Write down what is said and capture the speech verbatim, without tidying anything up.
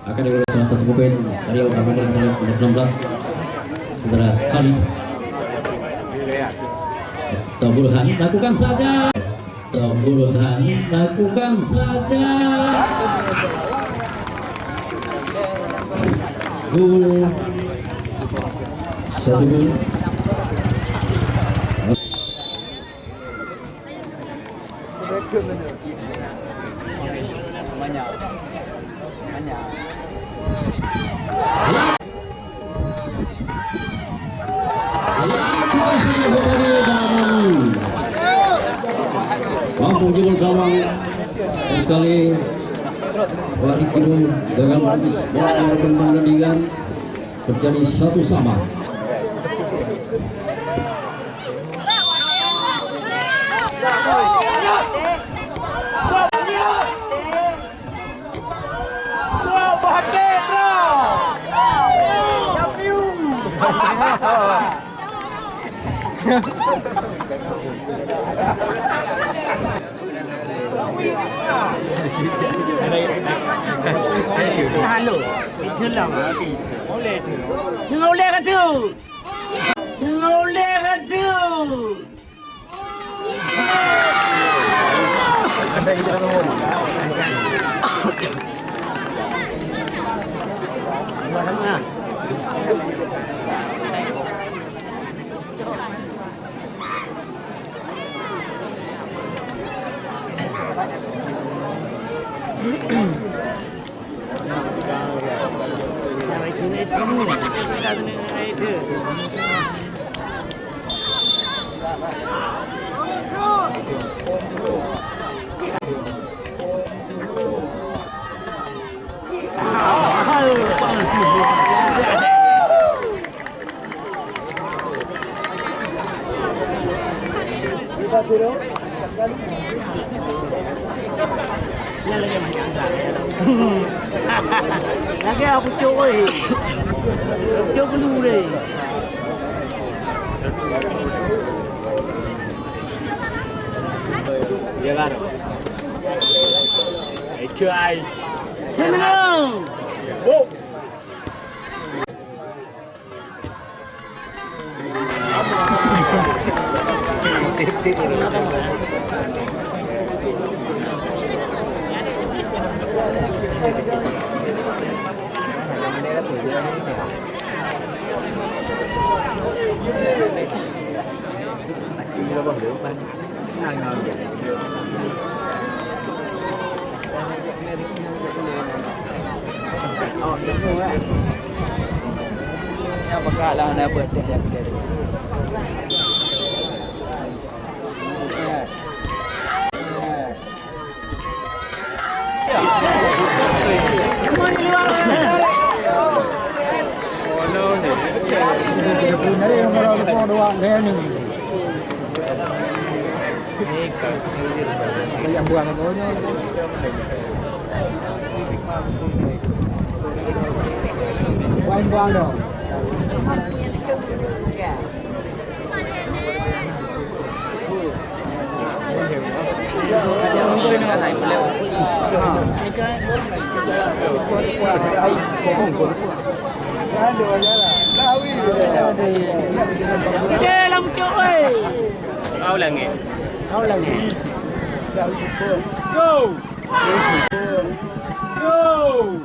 Akan dilakukan salah satu pemain dari Orang Bandung nomor enam belas, saudara Haris. Burhan lakukan saja. Burhan lakukan saja. Gol. Satu gol. Mampu jebol gawang. Sekali. Wali Kidul gagal menepis bola yang berkembang dan diilang. Terjadi satu sama. Halo, itulah. Tengok ulèe ka tu. Tengok ulèe ka tu. Lagèe aku cok, oi. Cok dulu deh. Ya, baru. Cai. Senang. Oh. Buang-buang dong. Kau langit. Kau langit. Go! Go!